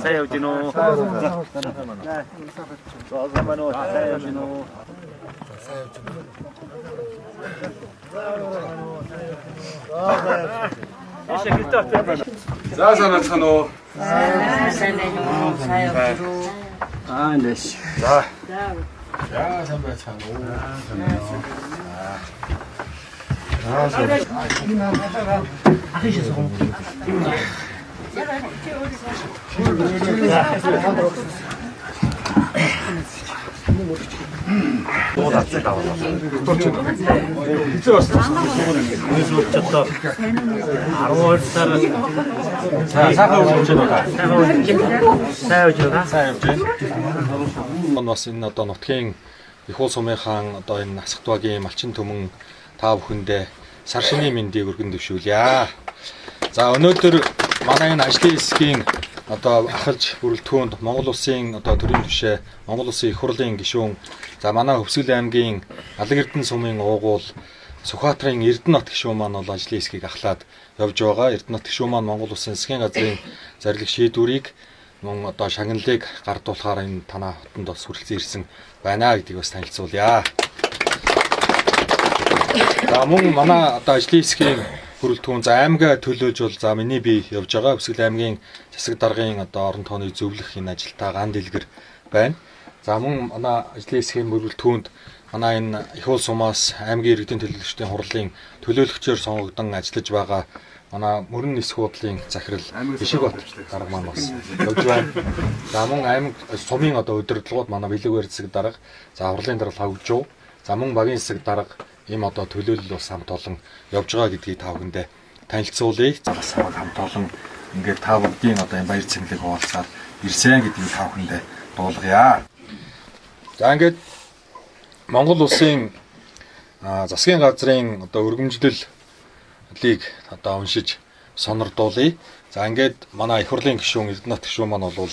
Сайн явж гинөө. За сайн байна уу? Сайн явж гинөө. За сайн байцгаана уу? Сайн байна уу? Сайн явж гинөө. Аа нэш. За. За сайн байцгаана уу? Одоо 12 сар За сайхан өвлөж байна уу та? сайн явж байна. Сайн явж байна. Он бас энэ одоо нутгийн их уул сумын хаан одоо энэ Асгатбагийн малчин түмэн та бүхэндээ сар шинийн мэндийг өргөн дэвшүүлье. За өнөөдөр манай энэ ажлын хэсгийн одоо ахалж бүрэлдэхүүнд Монгол улсын одоо төрийн түвшээ, Монгол улсын их хурлын гишүүн, за манай Хөвсгөл аймгийн Алагэрдэн сумын уугуул Сүхбаатарын Эрдэнэт гишүүн маань бол ажлын хэсгийг ахлаад явж байгаа. Эрдэнэт гишүүн маань Монгол улсын засгийн газрын зарлиг шийдвэрийг мөн одоо шагналыг гардуулахаар энэ танаа хотонд бас хүрэлцэн ирсэн байна гэдгийг бас танилцуулъя. За мөн манай одоо ажлын хэсгийн бүрэлдэхүүн за аймгаа төлөөлж бол за миний бие явж байгаа. Хөвсгөл аймгийн засаг даргын одоо орон тооны зөвлөх энэ ажилтаа ган дэлгэр байна. За мөн манай ажлын хэсгийн бүрэлдэхүүнд манай энэ их уул сумаас аймгийн иргэдийн төлөөлөгчдийн хурлын төлөөлөгчөөр сонгогдсон ажиллаж байгаа манай мөрөн нисэх буудлын захирал Бишигбат дарга маань бас явж байна. За мөн аймаг сумын одоо удирдлагууд манай Бэлэг засаг дарга, за хурлын дарга Хавжуу, за мөн багийн засаг дарга ийм одоо төлөөлөл бас хамт олон явж байгаа гэдгийг та бүхэндээ танилцуулъя. За бас хамт олон ингээд та бүгдийн одоо энэ баяр цэнгэлийг хуваалцаар ирсэн гэдгийг та бүхэндээ дуулгая. За ингээд Монгол улсын засгийн газрын одоо өргөмжлөлийг одоо уншиж сонирдуулъя. За ингээд манай их хурлын гишүүн Эрдэнэт гишүүн маань бол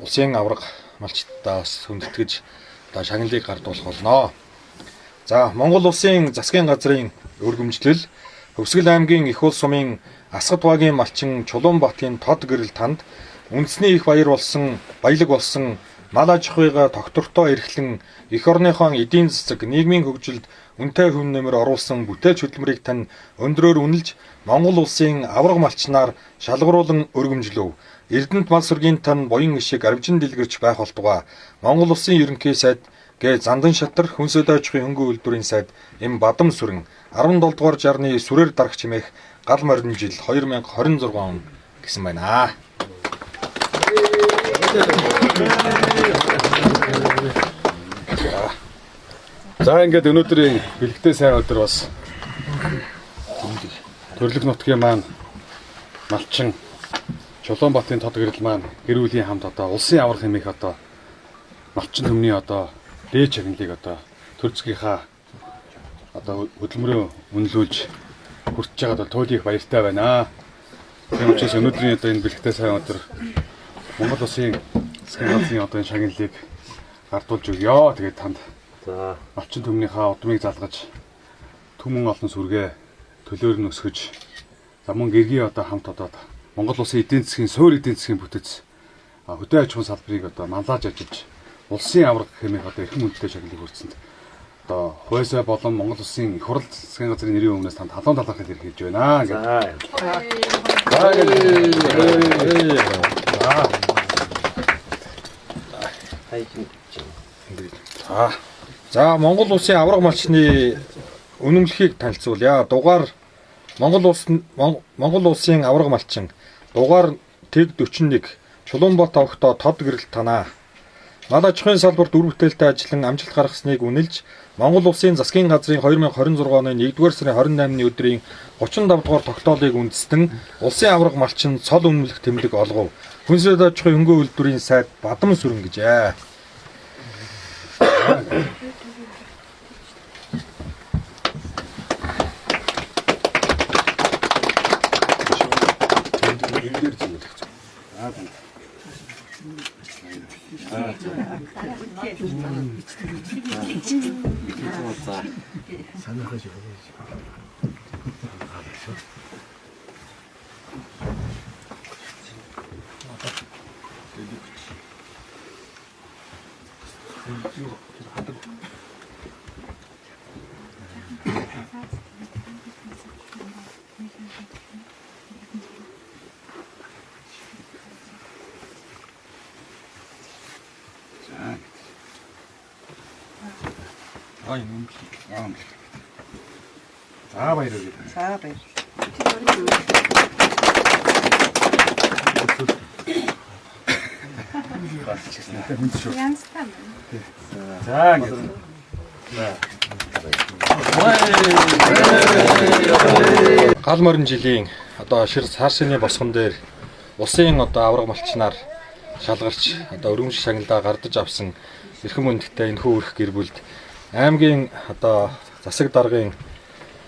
улсын аварга малчдаас хүндэтгэж одоо шагналыг гардуулах болно. За Монгол улсын засгийн газрын өргөмжлөл Хөвсгөл аймгийн их уул сумын Асгатбагийн малчин Чулуунбатын тод гэрэл танд үндэсний их баяр болсон баялаг болсон мал аж ахуйгаа тогтвортой эрхлэн эх орныхоо эдийн засаг нийгмийн хөгжилд үнэтэй хүн нэмэр оруулсан бүтээлч хөдөлмөрийг тань өндрөөр үнэлж Монгол улсын аварга малчнаар шалгаруулан өргөмжлөв. Эрдэнэт мал сүргийн тань буян ишиг арвижин дэлгэрч байх болтугай. Монгол улсын ерөнхий сайд гэ Зандан шатар хүнсэд аж ахуйн хөнгөн үйлдвэрийн сайд Эм Бадам сүрэн 17 дугаар жарны сүрээр дарах чимээх гал морин жил 2026 он гэсэн байна. За ингээд өнөөдрийн бэлэгтэй сайн өдөр бас төрлөх нутгийн маань малчин Чулуунбатын тод гэрэл маань гэр бүлийн хамт одоо улсын аварга хэмээх одоо малчин түмний одоо дээд чагналыг одоо төр згийнхаа одоо хөдөлмөрөө үнэлүүлж хүртэж байгаад бол туйлын их баяртай байна. Тийм учраас өнөөдрийн одоо энэ бэлэгтэй сайн өдөр Монгол улсын засгийн газрын одоо энэ шагналыг гардуулж өгье. Тэгээд танд За малчин түмнийхээ удмыг залгаж түмэн олон сүргээ төлөөр нь өсгөж за мөн гэргийн одоо хамт одоо Монгол улсын эдийн засгийн суур эдийн засгийн бүтэц хөдөө аж ахуйн салбарыг одоо манлайлж ажиллаж улсын аварга хэмээх одоо эрхэм хүндтэй шагналыг хүртсэнд одоо хуйсаа болон Монгол улсын их хурл засгийн газрын нэрийн өмнөөс танд халуун талархал эрхэлж байна гэдэг. За За. За Монгол улсын аварга малчны үнэмлэхийг танилцуулъя. Дугаар Монгол улсын аварга малчин дугаар тэг 41 Чулуунбат овогтой тод гэрэл танаа. Мал аж ахуйн салбарт үр бүтээлтэй ажиллан амжилт гаргасныг үнэлж Монгол улсын засгийн газрын 2026 оны 1-р сарын 28-ны өдрийн 35 дугаар тогтоолыг үндэстэн улсын аварга малчин цол үнэмлэх тэмдэг олгов. Хүнсэд аж ахуйн хөнгөн үйлдвэрийн сайд Бадам сүрэн гэжээ. Аа энэ үнэлэг. Аа үнэлэг. За баяр хүргэе. За баяр. Янзтай байна. За ингээд. Гал морин жилийн одоо шир цаар шиний босгон дээр улсын одоо авраг малчнаар шалгарч одоо өргөмжих шагналаа гардаж авсан эрхэм хүндтэй энэхүү өрх гэр бүлд аймгийн одоо засаг даргын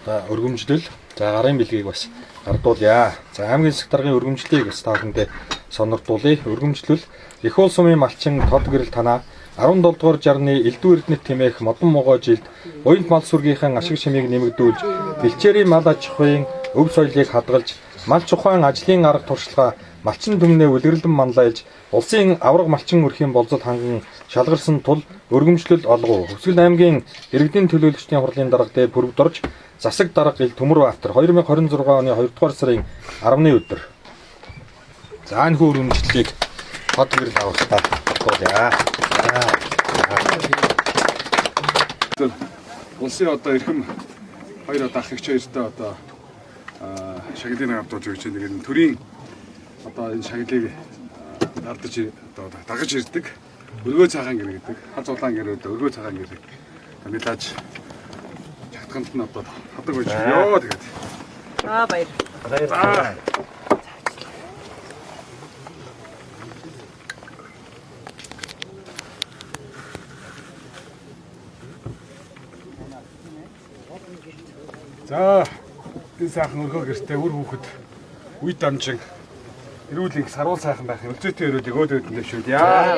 одоо өргөмжлөл за гарын бэлгийг бас гардуулъя. За аймгийн засаг даргын өргөмжлөлийг бас та бүхэндээ сонирдуулъя. Өргөмжлөл Их уул сумын малчин тод гэрэл танаа 17 дугаар жарны Элдв Эрдэнэт тэмээх модон могой жилд уянт мал сүргийнхэн ашиг шимийг нэмэгдүүлж бэлчээрийн мал аж ахуйн өв соёлыг хадгалж мал чухаан ажлын арга туршлага малчин түмнээ үлгэрлэн манлайлж улсын авраг малчин өрхийн болзол ханган шалгарсан тул өргөмжлөл олгов. Хөвсгөл аймгийн иргэдийн төлөөлөгчдийн хурлын дарга дээр Пүрвдорж засаг дарга Ил Төмөрбаатар 2026 оны 2 дугаар сарын 10-ны өдөр. За энэ хүү өргөмжлөлийг хот гэрэл авахтаа дуулъя. Улсын одоо эрхэм хоёр одоо ах эгч хоёртой одоо шагналыг авдуулж өгч байна. Тэгээд төрийн одоо энэ шагналыг дардаж одоо дагаж ирдэг. Өргөө цагаан гэр гэдэг. Хар зулаан гэр одоо өргөө цагаан гэр. Милаж чагтганд нь одоо хадаг байж ёо тэгээд. За баяр. За. За энэ сайхан өргөө гэртээ үр хүүхэд үе дамжин эрүүл их саруул сайхан байх юм. Өлзөөтэй өрөөлийг өөд өөдөнд дэвшүүл. Яа.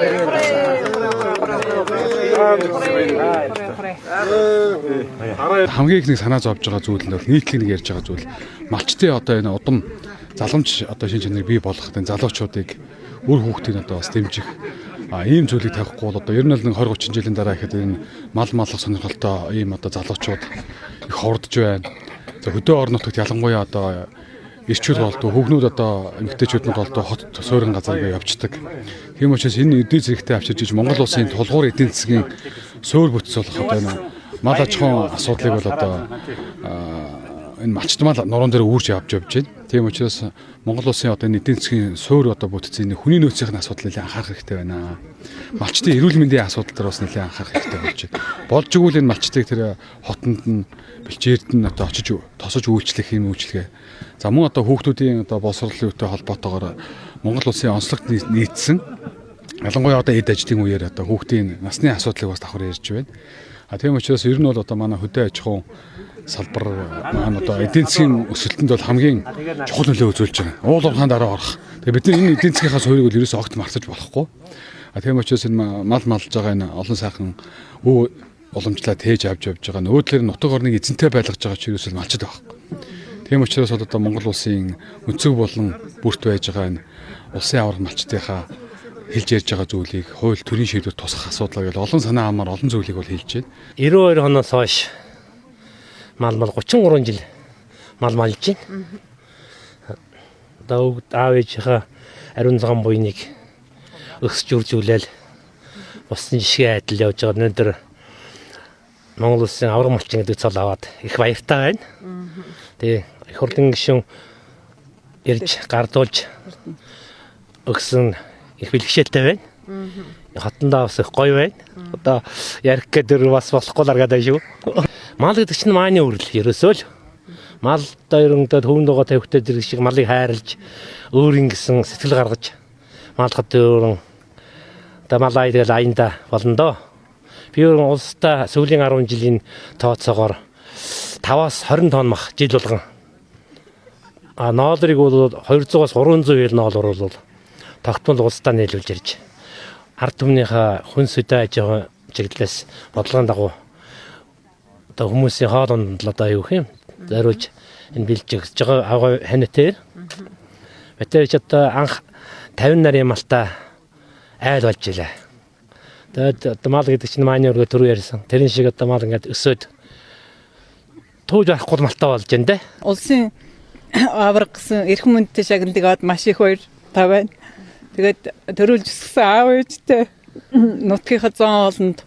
Хамгийн их нэг санаа зовж байгаа зүйл нь бол нийтлэг нэг ярьж байгаа зүйл малчтын одоо энэ удам залгамж одоо шин чанарыг бий болгох энэ залуучуудыг үр хүүхдийг одоо бас дэмжих ийм зүйлийг тавихгүй бол одоо ер нь л нэг 20 30 жилийн дараа ихэд энэ мал маллах сонирхолтой ийм одоо залуучууд их ховордож байна. За хөдөө орон нутагт ялангуяа одоо ирчүүд голдуу хүүхнүүд одоо эмэгтэйчүүд нь голдуу хот суурин газар руу явждаг. Тийм учраас энэ эдийн зэрэгтэй авчирж иж Монгол улсын тулгуур эдийн засгийн суур бүтц болох одоо энэ мал аж ахуйн асуудлыг бол одоо энэ малчтмал нуруунд дээр үүрч явж явж байна. Тийм учраас Монгол улсын одоо энэ эдийн засгийн суур одоо бүтцийн хүний нөөцийн асуудал нэлээд анхаарах хэрэгтэй байна. Малчтын эрүүл мэндийн асуудал дээр бас нэлээд анхаарах хэрэгтэй болж байна. Болж игэл энэ малчтыг тэр хотонд нь бэлчээрд нь одоо очиж тосож үйлчлэх юм үйлчлэгээ. За мөн одоо хүүхдүүдийн одоо боловсролын үетэй холбоотойгоор Монгол улсын онцлогт нийцсэн ялангуяа одоо эд ажлын үеэр одоо хүүхдийн насны асуудлыг бас давхар ярьж байна. А тийм учраас ер нь бол одоо манай хөдөө аж ахуйн салбар маань одоо эдийн засгийн өсөлтөнд бол хамгийн чухал нөлөө үзүүлж байгаа. Уул уурхаан дараа орох. Тэгээ бид нар энэ эдийн засгийнхаа суурийг бол ерөөсөө огт мартаж болохгүй. А тийм учраас энэ мал малж байгаа энэ олон сайхан өв уламжлаа тээж авч явж байгаа. Нөгөө талаар нутаг орныг эзэнтэй байлгаж байгаа ч ерөөсөө малчд байхгүй. Тийм учраас бол одоо Монгол улсын өнцөг болон бүрт байж байгаа энэ улсын аварга малчдынхаа хэлж ярьж байгаа зүйлийг хууль төрийн шийдвэр тусгах асуудлаа гэж олон санаа хамаар олон зүйлийг бол хэлж байна. 92 оноос хойш мал мал 33 жил мал малж байна. Одоо аав ээжийнхээ ариун цагаан буйныг өсч үржүүлээл усан жишгээ адил явж байгаа. Өнөөдөр Монгол улсын авраг малчин гэдэг цол аваад их баяртай байна. Тэгээ их хурлын гишүүн ирж гардуулж өгсөн их бэлгшээлтэй байна. Хотондоо бас их гоё байна. Одоо ярих гэдэг бас болохгүй л аргаад байна шүү. Мал гэдэг чинь мааны үрэл ерөөсөө л мал одоо ерөнхийдөө төвөнд байгаа тавигтай зэрэг шиг малыг хайрлаж өөрийн гэсэн сэтгэл гаргаж малхад өөрөн одоо мал аяа тэгэл аянда болно доо. Би өөрөн улстай сүүлийн 10 жилийн тооцоогоор 5-аас 20 тонн мах жил болгон. А ноолрыг бол 200-аас 300 хэл ноолор бол тогтмол улстай нийлүүлж ирж ард түмнийхээ хүн сөдөө аж ахуйн чиглэлээс бодлогын дагуу одоо хүмүүсийн хоол унданд л одоо юу гэх юм зориулж энэ бэлж өгч байгаа авгай ханитэр. Бэтэж одоо анх 50 нарын малтай айл болж илээ. Тэгээд одоо мал гэдэг чинь мааны өргө түрүү ярьсан. Тэрэн шиг одоо мал ингээд өсөөд тууж барахгүй малтай болж байна дээ. Улсын авраг гэсэн эрхэм хүндтэй шагналыг аваад маш их баяртай байна. Тэгээд төрүүлж өсгсөн аав ээжтэй нутгийнхаа зон хоолнд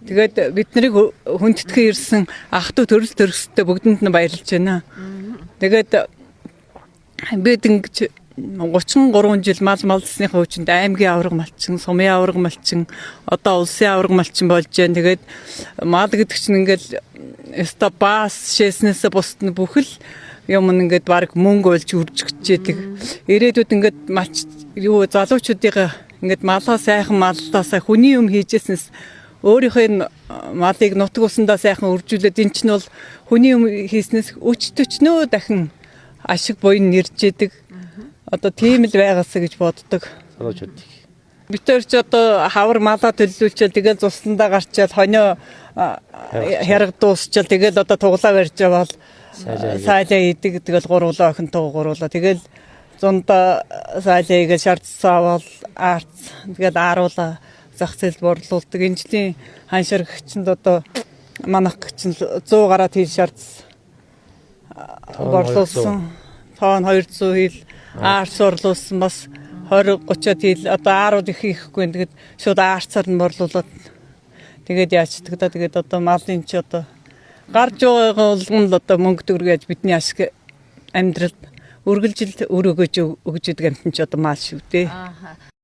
Тэгээд бид нарыг хүндэтгэн ирсэн ах トゥ төрөл төрөстэй бүгдэнд нь баярлж байна. Тэгээд бид ингэж 33 жил мал малсныхаа хүчинд аймгийн авраг малчин, сумын авраг малчин, одоо улсын авраг малчин болж байна. Тэгээд мал гэдэг чинь ингээл өстой бас шээснээсээ бусд нь бүхэл юм ингээд баг мөнгө болж үржигчээдэг. Ирээдүйд ингээд малч юу залуучуудыгаа ингээд малаа сайхан маллаасаа хүний юм хийжсэнээс өөрийнхөө энэ малыг нутаг усандаа сайхан үржүүлээд эн чинь бол хүний юм хийснээс өч төчнөө дахин ашиг буян нэрж идэг. Одоо тийм л байгаасаа гэж боддог. Залуучуудыг. Бид тэр ч одоо хавар малаа төллүүлчихэл тэгэл цусландаа гарчаал хонио хяраг дуусчаал тэгэл одоо туглаа барьж аваад сайлаа идэг, тэгэл гуруулаа охин туг гуруулаа тэгэл зунда сайлаа игээл шаардсан аваад аарц тэгэл ааруулаа зах зээлд борлуулдаг. Энэ жилийн ханшаар гिचэнд одоо манах гिचэн 100 гараад хил шаардсан борлуулсан. Тоон 200 хил аарц борлуулсан, бас 20 30-аад хил одоо аарууд их ихгүй. Тэгээд шууд аарцаар нь борлуулад тэгээд яачдаг да. Тэгээд одоо малын чи одоо гарч байгаа болгон л одоо мөнгө төгрөг яаж бидний ашиг амьдралд үргэлжил өрөөгөж өгж идэг амтэн чи одоо мал шүү дээ. Аа.